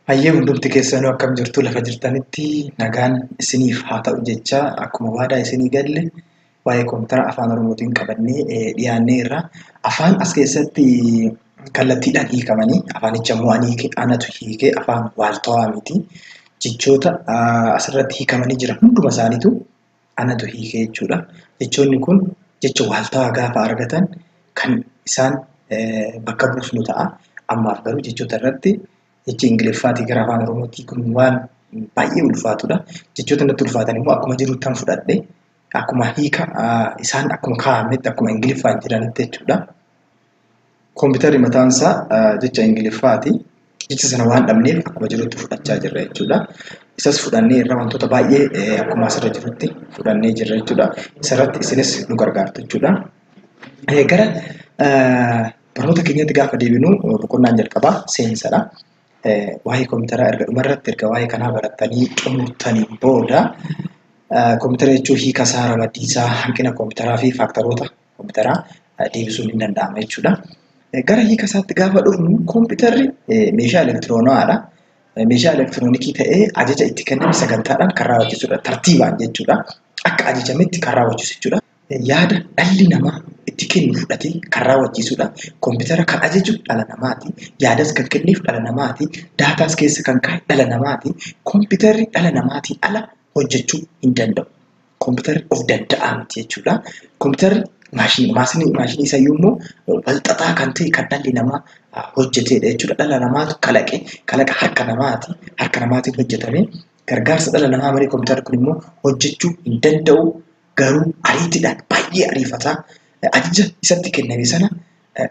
Hayyee, hundumti keessanuu akkam jirtu? Lafa jirtanitti nagaan isiniif haa ta'u jecha, akkuma waadaa isinii galle waa'ee koompitara afaan Oromootiin qabannee dhiyaannee irra. Afaan as keessatti kallattiidhaan hiikamanii, afaanicha immoo ani anatu hiikee, afaan waaltawaa miti. Jechoota asirratti hiikamanii jiran hunduma isaaniitu anatu hiikee jechuudha. Jechoonni kun jecha waaltawaa gaafa argatan kan isaan bakka buusnu ta'a. Ammaaf garuu jechoota irratti jechi Ingiliffaatii gara afaan Oromootti kun waan baay'ee ulfaatudha. Jechoota natti ulfaatan immoo akkuma jirutti fudhadhe, akkuma hiika isaan akkuma kaa'ametti, akkuma Ingiliffaan jiranitti jechuudha. Koompiitarri mataan isaa jecha Ingiliffaati. Jecha sana waan dhabneef akkuma jirutti fudhachaa jirra jechuudha. Isas fudhannee irra wantoota baay'ee akkuma asirra jirutti fudhannee jirra jechuudha. Isarratti isinis nu gargaartu jechuudha. Gara barnoota keenyatti gaafa deebinu, boqonnaan jalqabaa seensadha. Waa'ee kompiitaraa erga dhumarratti erga waa'ee kanaa barattanii xumurtanii booda, kompiitara jechuun hiika isaa, ramaddii isaa, hanqina kompiitaraa fi faaktaroota kompiitaraa deebisuun ni danda'ama jechuudha. Gara hiika isaatti gaafa dhufnu, kompiitarri meeshaa elektiroonawaadha. Meeshaa elektiroonikii ta'ee ajaja itti kenname sagantaadhaan kan raawwachiisudha. Tartiibaan jechuudha. Akka ajajametti kan raawwachiisu jechuudha. Yaada dhalli namaa itti kennu fudhatee kan raawwachiisudha. Kompiitara kan ajaju dhala namaati. Yaadas kan kenneef dhala namaati. Daataas keessa kan kaa'e dhala namaati. Kompiitarri dhala namaatiin ala hojjechuu hin danda'u. Kompiitarri of danda'aa miti jechuudha. Kompiitarri maashinii maashinii isayyuu immoo walxaxaa kan ta'e kan dhalli namaa hojjetedha jechuudha. Dhala namaatu kalaqe, kalaqa harka namaati. Harka namaatiin hojjetame. Gargaarsa dhala namaa malee kompiitarri kun immoo hojjechuu hin danda'u. Garuu ariitiidhaan baay'ee ariifataa, ajaja isatti kenname sana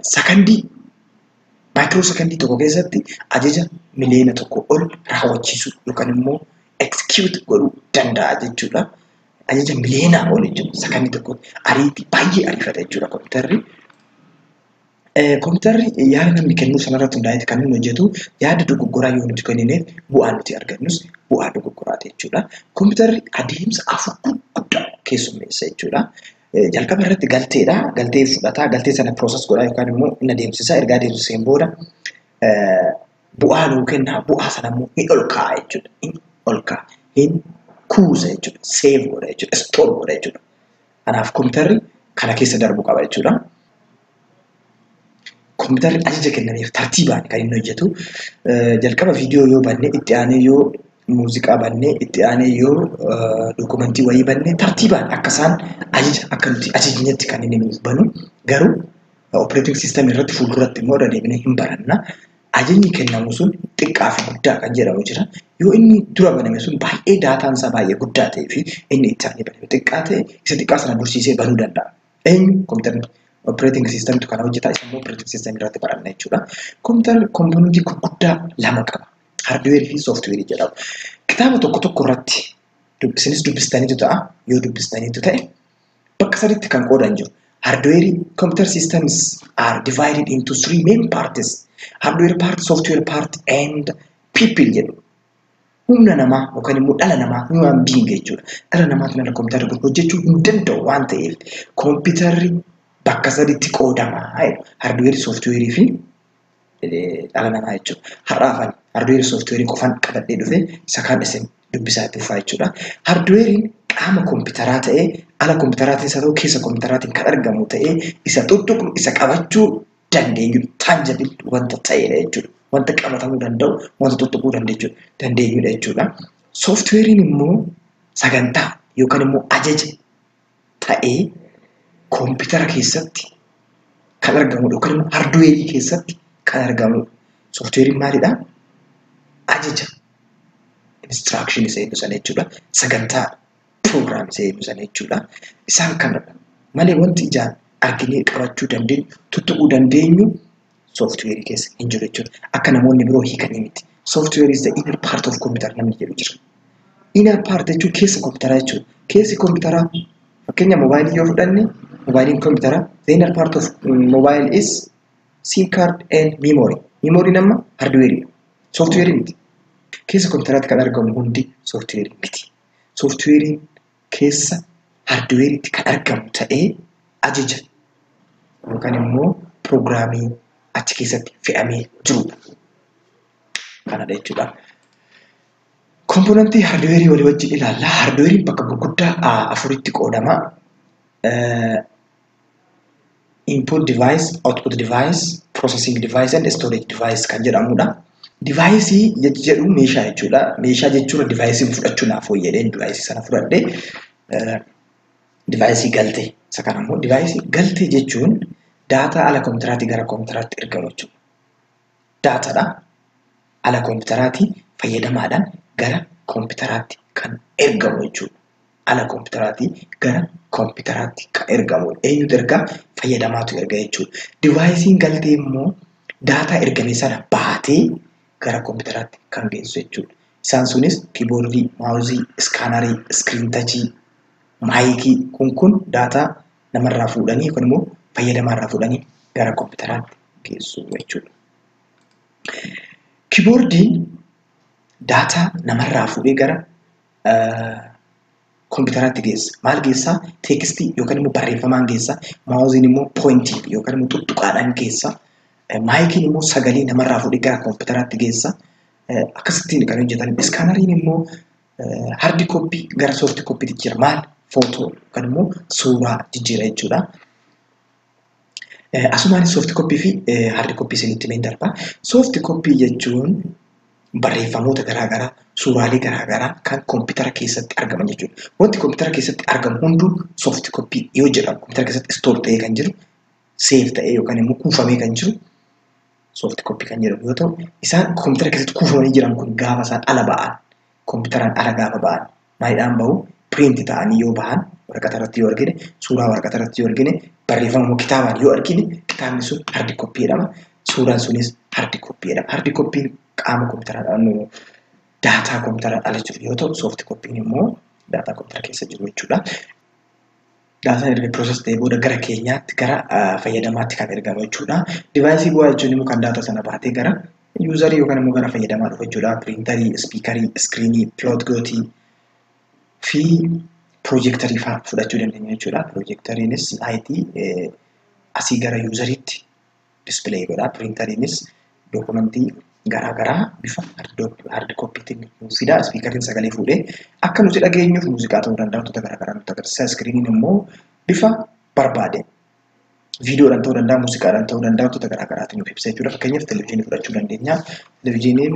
sakandii, maayikiroo sakandii tokko keessatti ajaja 1 miliyoona ol raawwachiisuu yookaan immoo execute godhuu danda'a jechuudha. Ajaja miliyoonaa ol jechuudha, sakandii tokkotti ariitii baay'ee ariifata jechuudha kompiitarri. Kompiitarri yaada namni kennu sanarratti hundaa'ee kan inni hojjetu. Yaada dogoggoraa yoo nuti kennineef, bu'aa nuti argannus bu'aa dogoggoraati jechuudha. Kompiitarri adeemsa afur gurguddaa keessummeessa jechuudha. Jalqaba irratti galteedha. Galtee fudhataa, galtee sana process godhaa yookaan immoo inni adeemsisa. Erga adeemsiseen booda bu'aa nuu kenna. Bu'aa sana immoo ni ol kaa'a jechuudha. Inni ol kaa'a. Hin kuusa jechuudha. Save godha jechuudha. Store godha jechuudha. Kanaaf kompiitarri kana keessa darbuu qaba jechuudha. Kompiitarri ajaja kennameef tartiibaan kan inni hojjetu. Jalqaba viidiyoo yoo banne, itti aanee yoo muuziqaa banne, itti aanee yoo dookumentii wayii banne, tartiibaan akka isaan ajaja akka nuti ajajnetti kan inni nuuf banu. Garuu operating system irratti fuulduratti immoo irra deebinee hin baranna. Ajajni kennamu sun xiqqaa fi guddaa kan jedhamu jira. Yoo inni dura baname sun baay'ee daataan isaa baay'ee guddaa ta'ee fi inni itti aanee baname xiqqaa ta'e, isa xiqqaa sana dursiisee banuu danda'a. Eenyu? Kompiitarri operating systemtu kana hojjeta, isa immoo operating system irratti baranna jechuudha. Kompiitarri komponentii gurguddaa lama qaba. Hardweerii fi sooftiweerii jedhamu. Kitaaba tokko tokko irratti isinis dubbistaniitu ta'a. Yoo dubbistaniitu ta'e, bakka sadiitti kan qoodan jiru. Hardweerii, computer systems are divided into three main parts. Hardware part, software part and people jedhu. Humna namaa yookaan immoo dhala namaa, human being jechuudha. Dhala namaatiin ala kompiitarri kun hojjechuu hin danda'u waan ta'eef, kompiitarri bakka sadiitti qoodama. Hardweerii, sooftiweerii fi dhala namaa jechuudha. Har'aaf ani hardweerii, sooftiweerii qofaan qabadhee dhufe, isa kaan isin dubbisaa itti fufaa jechuudha. Hardweeriin qaama kompiitaraa ta'ee ala kompiitaraatiin isa ta'u keessa kompiitaraatiin kan argamu ta'ee, isa tuttuqnu, isa qabachuu dandeenyu, tangible wanta ta'edha jechuudha. Wanta qabatamuu danda'u, wanta tuttuquu dandeenyudha jechuudha. Sooftiweeriin immoo sagantaa yookaan immoo ajaja ta'ee kompiitara keessatti kan argamudha yookaan immoo hardweerii keessatti kan argamudha. Sooftiweeriin maalidhaa? Ajaja, instruction isa jedhu sana jechuudha. Sagantaa, program isa jedhu sana jechuudha. Isaan kanadha. Malee wanti ijaan arginee qabachuu dandeenyu, tuttuquu dandeenyu sooftiweerii keessa hin jiru jechuudha. Akka namoonni biroo hiikanii miti. "Software is the inner part of computer" namni jedhu jira. Inner part jechuun keessa kompiitaraa jechuudha. Keessi kompiitaraa, fakkeenya moobaayilii yoo fudhanne, moobaayiliin kompiitaraa, the inner part of mobile is SIM card and memory. Memory nama hardweerii, sooftiweerii miti. Keessa kompiitaraatti kan argamu hundi sooftiweerii miti. Sooftiweeriin keessa hardweeriitti kan argamu ta'ee ajaja yookaan immoo piroogiraamii achi keessatti fe'amee jirudha. Kanadha jechuudha. Komponentii hardweerii walii wajjin ilaalla. Hardweeriin bakka gurguddaa afuritti qoodama. Input device, output device, processing device and storage device kan jedhamudha. Device jedhu meeshaa jechuudha. Meeshaa jechuun device fudhachuu naaf fooyyadheen device sana fudhadhee device galtee. Isa kana immoo device galtee jechuun daataa ala kompiitaraatii gara kompiitaraatti ergamu jechuudha. Daataadha. Ala kompiitaraatii fayyadamaadhaan gara kompiitaraatti kan ergamu jechuudha. Ala kompiitaraatii gara kompiitaraatti kan ergamu. Eenyutu ergaa? Fayyadamaatu erga jechuudha. Divaayisiin galtee immoo daataa ergame sana baatee gara kompiitaraatti kan geessu jechuudha. Isaan sunis kiiboordii, maawuzii, iskaanarii, iskiriin tachii, maayikii kun daataa namarraa fuudhanii yookaan immoo fayyadamaarraa fuudhanii gara kompiitaraatti geessu jechuudha. Kiiboordiin daataa namarraa fuudhee gara kompiitaraatti geessa. Maal geessaa? Teekstii yookaan immoo barreeffamaan geessa. Maawuziin immoo poointii yookaan immoo tuttuqaadhaan geessa. Maayikiin immoo sagalee namarraa fuudhee gara kompiitaraatti geessa. Akkasittiin kan hojjetan. Iskaanariin immoo hardi koppii gara soofti koppiitti jijjiira. Maal? Footoo yookaan immoo suuraa jijjiira jechuudha. Asumaanis soofti koppii fi hardi koppii isinitti himeen darba. Soofti koppii jechuun barreeffamoota garaagaraa, suuraalee garaagaraa kan kompiitara keessatti argaman jechuudha. Wanti kompiitara keessatti argamu hunduu soofti koppii yoo jedhamu kompiitara keessatti istoor ta'ee kan jiru, seef ta'ee yookaan immoo kuufamee kan jiru soofti koppii kan jedhamu yoo ta'u, isaan kompiitara keessatti kuufamanii jiran kun gaafa isaan ala ba'an, kompiitaraan ala gaafa ba'an maalidhaan bahu? Piriinti ta'anii yoo bahan waraqata irratti yoo argine, suuraa waraqata irratti yoo argine, barreeffama immoo kitaabaan yoo argine, kitaabni sun hardi koppii jedhama. Suuraan sunis hardi koppii jedhama. Hardi koppiin qaama kompiitaraan daataa kompiitaraan ala jiru yoo ta'u, soofti koppiin immoo daataa kompiitara keessa jiru jechuudha. Daataan erga pirooses ta'ee booda gara keenyaatti gara fayyadamaatti kan ergamu jechuudha. Divaayisii bu'aa jechuun immoo kan daataa sana baatee gara yuuzarii yookaan immoo gara fayyadamaa dhufu jechuudha. Piriintarii, ispiikarii, iskiriinii, piloot gootii fi piroojeektarii fa'aa fudhachuu dandeenya jechuudha. Piroojeektariinis laayitii asii gara yuuzariitti dispileey godha. Piriintariinis dookumentii garaagaraa bifa hardi koppiitiin nuuf fida. Ispiikariin sagalee fuudhee akka nuti dhageenyuuf muuziqaa ta'uu danda'a wantoota garaagaraa nutti agarsiisa. Iskiriiniin immoo bifa barbaade viidiyoodhaan ta'uu danda'a, muuziqaadhaan ta'uu danda'a wantoota garaagaraatiin nuuf ibsa jechuudha. Fakkeenyaaf televizyiinii fudhachuu dandeenya. Televizyiiniin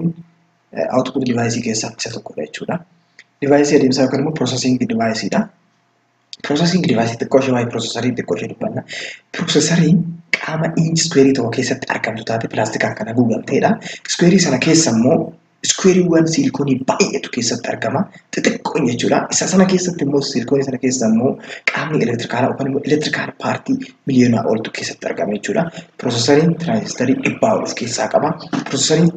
output device keessaa isa tokkodha jechuudha. Device adeemsaa yookaan immoo processing device dha. Processing device xiqqoo ishee waa'ee processorii xiqqoo ishee dubbanna. Processoriin qaama inch square tokko keessatti argamtu taate pilaastikaan kan haguugamtedha. Square sana keessa immoo squareewwan siilikoonii baay'eetu keessatti argama. Xixiqqoon jechuudha. Isa sana keessatti immoo siilikoonii sana keessa immoo qaamni elektirikaalaa yookaan immoo elektirikaal paartii miliyoonaa oltu keessatti argama jechuudha. Processoriin tiraazistarii 100 ol of keessaa qaba. Processoriin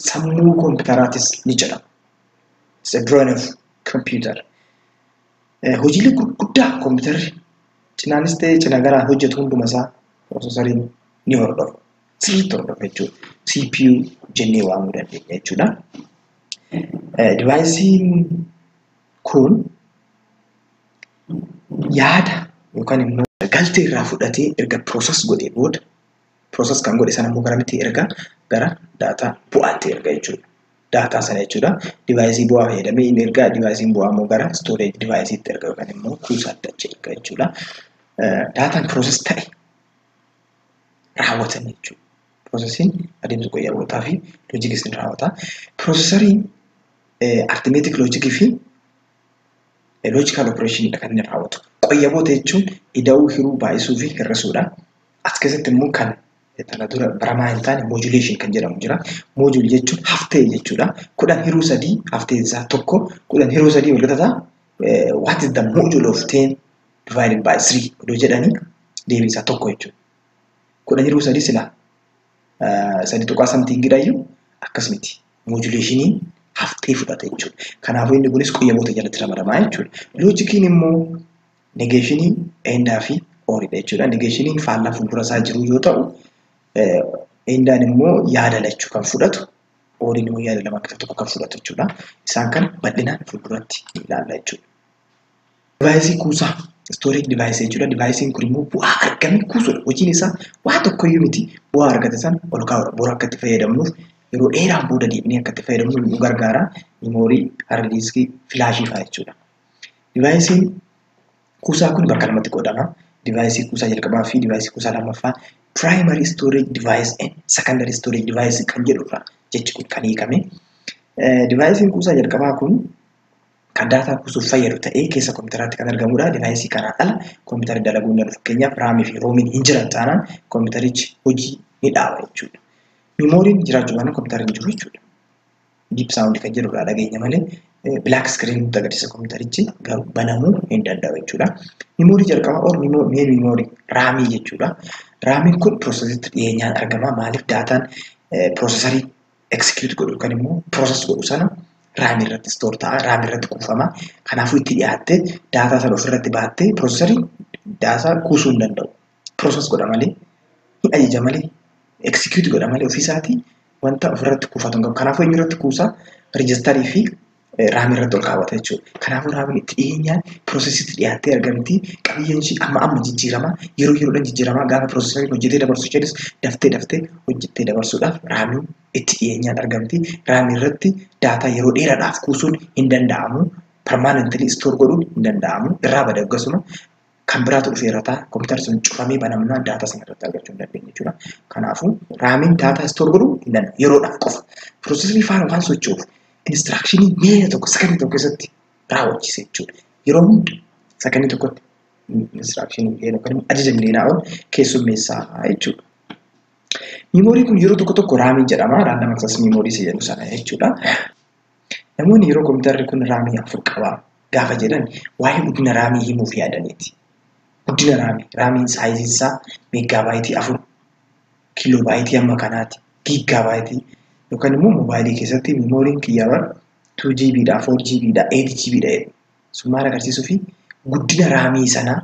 sammuu kompiitaraatis ni jedhama. It's a brain of computer. Hojiilee gurguddaa kompiitarri cinaanis ta'ee cina garaan hojjetu hunduma isaa processoriin ni hordofa. Sirriitti hordofa jechuudha. CPU jennee waamuu dandeenya jechuudha. Divaayisiin kun yaada yookaan immoo galtee irraa fudhatee erga pirooses godhee booda pirooses kan godhe sana immoo garamitti erga? Gara daataa bu'aatti erga jechuudha. Daataa sana jechuudha. Divaayisii bu'aa fayyadamee inni ergaa, divaayisiin bu'aa immoo gara storage divaayisiitti erga yookaan immoo kuusaatti achi erga jechuudha. Daataan pirooses ta'e raawwatan jechuudha. Piroosesiin adeemsa qoyyabootaa fi loojikis ni raawwata. Piroosesariin artimeetik loojikii fi loojikaal opereeshiniidha kan inni raawwatu. Qoyyaboota jechuun ida'uu, hiruu, baay'isuu fi hir'isuudha. As keessatti immoo kan tana dura baramaa hin taane moojuleeshin kan jedhamu jira. Moojul jechuun haftee jechuudha. 10 hiruu 3 haftee isaa 1, 10 hiruu 3 wal qixa ta'a. What is the module of 10 divided by 3 odoo jedhanii deebiin isaa 1 jechuudha. 10 hiruu 3 silaa 3 tuqaa samtiingidhayyuu akkas miti. Moojuleeshiniin haftee fudhata jechuudha. Kanaafuu inni kunis qoyyaboota jalatti ramadamaa jechuudha. Loojikiin immoo negeeshinii, eendaa fi ooriidha jechuudha. Negeeshiniin faallaa fuuldura isaa jiru yoo ta'u, eendaan immoo yaada lachuu kan fudhatu, ooriin immoo yaada lama akka tokko kan fudhatu jechuudha. Isaan kana bal'inaan fuulduratti ilaalla jechuudha. Divaayisii kuusaa, storage device jechuudha. Divaayisiin kun immoo bu'aa argame kuusuudha. Hojiin isaa waa tokkoyyuu miti. Bu'aa argate sana ol kaa'uudha. Boru akka itti fayyadamnuuf Yeroo dheeraan booda deebinee akka itti fayyadamnu nu gargaara. Miimoorii, hard diiskii, filaashii fa'aa jechuudha. Divaayisiin kuusaa kun bakka lamatti qoodama. Divaayisii kuusaa jalqabaa fi divaayisii kuusaa lammaffaa primary storage device and secondary storage device kan jedhurraa jechi kun kan hiikame. Divaayisiin kuusaa jalqabaa kun kan daataa kuusuuf fayyadu ta'ee keessa kompiitaraatti kan argamudha. Divaayisii kanaan ala kompiitarri dalaguu hin danda'u. Fakkeenyaaf raamii fi roomiin hin jiran taanaan kompiitarichi hojii ni dhaaba jechuudha. Miimooriin jiraachuu baannaan kompiitarri hin jiru jechuudha. Deep sound kan jedhurraa dhageenya malee black screen nutti agarsiisa kompiitarichi garuu banamuu hin danda'u jechuudha. Miimoorii jalqabaa or main memory raamii jechuudha. Raamiin kun piroosesitti dhiyeenyaan argama. Maaliif daataan piroosesarii execute godhu yookaan immoo process godhu sana raamii irratti store ta'a, raamii irratti kuufama. Kanaafuu itti dhiyaattee daataa sana ofirratti baattee piroosesariin daataa kuusuu hin danda'u. Process godha malee, hin ajaja malee, execute godha malee ofiisaatii wanta ofirratti kuufatu hin qabu. Kanaafuu eenyu irratti kuusaa? Rejistarii fi raamii irratti ol kaawwata jechuudha. Kanaafuu raamiin itti dhiyeenyaan piroosesitti dhiyaattee argamti. Qabiyyeen ishii amma amma jijjiirama. Yeroo yeroodhaan jijjiirama. Gaafa piroosesariin hojjetee dabarsu isheenis daftee daftee hojjettee dabarsuudhaaf raamiin itti dhiyeenyaan argamti. Raamii irratti daataa yeroo dheeraadhaaf kuusuun hin danda'amu. Permanently store godhuun hin danda'amu. Irraa bada akkasuma kan biraatu dhufeera ta'a. Kompiitarri sun cufamee banamnaan daataa sana irratti argachuu hin dandeenye jechuudha. Kanaafuu raamiin daataa store godhuu hin danda'u. Yeroodhaaf qofa. Piroosesii faana waan socho'uuf inistirakshinii miila tokko sakandii tokko keessatti raawwachiisa jechuudha. Yeroo hunda sakandii tokkotti inistirakshinii miila yookaan immoo ajaja miliyoonaa ol keessummeessaa jechuudha. Miimoorii kun yeroo tokko tokko raamii jedhama. Random access memory isa jedhu sana jechuudha. Namoonni yeroo kompiitarri kun raamii 4 qaba gaafa jedhan waa'ee guddina raamii himuuf yaadaniiti. Guddina raamii, raamiin saayiziin isaa meeggaabaaytii 4, kiiloobaaytii hamma kanaati, giiggaabaaytii yookaan immoo moobaayilii keessatti miimooriin kiyyaa bara 2GB dha, 4GB dha, 8GB dha jedhu. Sun maal agarsiisuu fi guddina raamii sanaa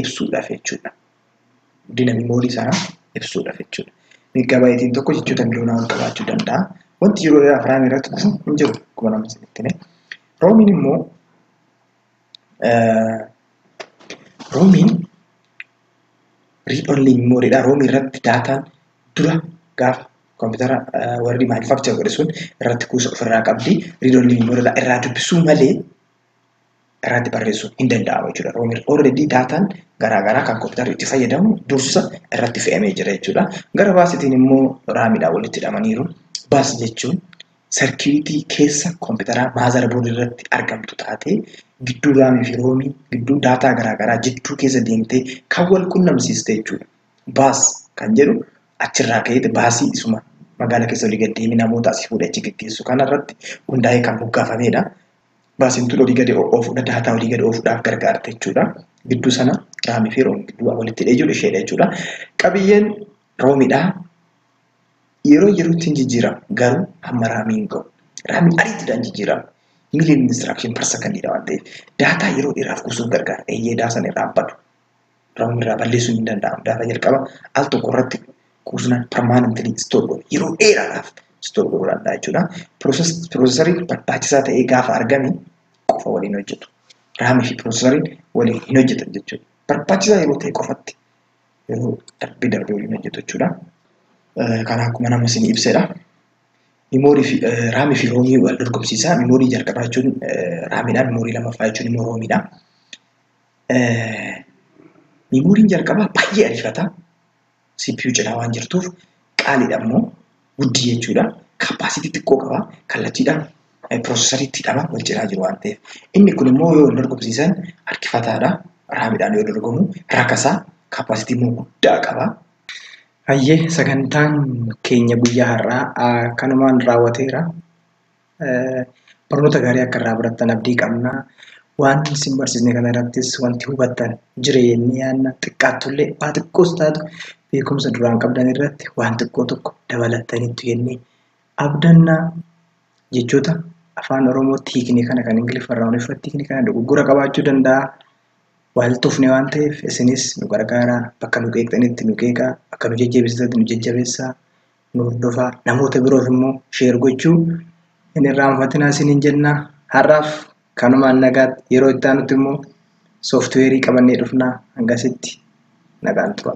ibsuudhaaf jechuudha. Guddina miimoorii sanaa ibsuudhaaf jechuudha. Meeggaabaaytiin tokko jechoota miliyoonaa ol qabaachuu danda'a. Wanti yeroo dheeraaf raamii irratti kufu hin jiru akkuma nama isinitti hime. Roomiin immoo roomiin read only memory dha. Roomii irratti daataan dura gaafa kompiitara warri manufacture godhe sun irratti kuusa ofirraa qabdi. Read only memory dha. Irraa dubbisuu malee irratti barreessuu hin danda'amu jechuudha. Roomii already daataan garaagaraa kan kompiitarri itti fayyadamu dursa irratti fe'amee jira jechuudha. Gara baasitiin immoo raamiidhaan walitti hidhamaniiru. Baas jechuun sarkiitii keessa kompiitaraa maazarboordii irratti argamtu taatee gidduu raamii fi roomii gidduu daataa garaagaraa jidduu keessa deemtee kan wal qunnamsiiste jechuudha. Baas kan jedhu achirraa ka'eeti baasii isuma magaala keessa olii gad deemee namoota asii fuudhee achi geggeessu kanarratti hundaa'ee kan moggaafamedha. Baasiin tun olii gadi oofuudha daataa olii gadi oofuudhaaf gargaarte jechuudha. Gidduu sana raamii fi roomii gidduu walitti hidhee jiru isheedha jechuudha. Qabiyyeen roomiidhaa yeroo yerootti hin jijjiiramu garuu hamma raamii hin ga'u. Raamiin ariitiidhaan jijjiirama. Million instruction per second dha waan ta'eef daataa yeroo dheeraaf kuusuuf gargaara. Eeyyee daasan irraa badu. Raamii irraa balleessuun hin danda'amu. Daataa jalqaba al tokko irratti kuusnaan permanently store godhu. Yeroo dheeraadhaaf store godhuu danda'a jechuudha. Piroosesariin barbaachisaa ta'ee gaafa argame qofa waliin hojjetu. Raamii fi piroosesariin waliin hin hojjetan jechuudha. Barbaachisaa yeroo ta'e qofatti yeroo darbee darbee waliin hojjetu jechuudha. Kana akkuma nama isin ibsedha. Miimoorii fi raamii fi roomii wal dorgomsiisa. Miimoorii jalqabaa jechuun raamiidha. Miimoorii lammaffaa jechuun immoo roomiidha. Miimooriin jalqabaa baay'ee ariifata. CPU cinaa waan jirtuuf qaaliidha immoo guddii jechuudha. Kapaasitii xiqqoo qaba. Kallattiidhaan piroosesariitti hidhama wal cinaa jiru waan ta'eef. Inni kun immoo yoo wal dorgomsiisan harkifataadha. Raamiidhaan yoo dorgomu rakasaa kapaasitii immoo guddaa qaba. Hayyee sagantaan keenya guyyaa har'aa kanumaan raawwateera. Barnoota gaarii akka irraa barattan abdii qabna. Waan isin barsiisne kana irrattis wanti hubattan jireenya yaadna xiqqaattullee waa xiqqoos taatu beekumsa duraan qabdan irratti waan xiqqoo tokko dabalattanitti jennee abdanna jechoota afaan Oromootti hiikne kana kan Ingiliffarraa Oromoffatti hiikne kana dogoggora qabaachuu danda'a. Wal tufne waan ta'eef isinis nu gargaaraa bakka nu qeeqxanitti nu qeeqaa bakka nu jajjabeessitanitti nu jajjabeessaa nu hordofaa namoota biroof immoo sheer gochuu hin irraanfatinaa isiniin jenna. Har'aaf kanumaan nagaatti yeroo itti aanutti immoo sooftiweerii qabannee dhufnaa hangasitti nagaan tura.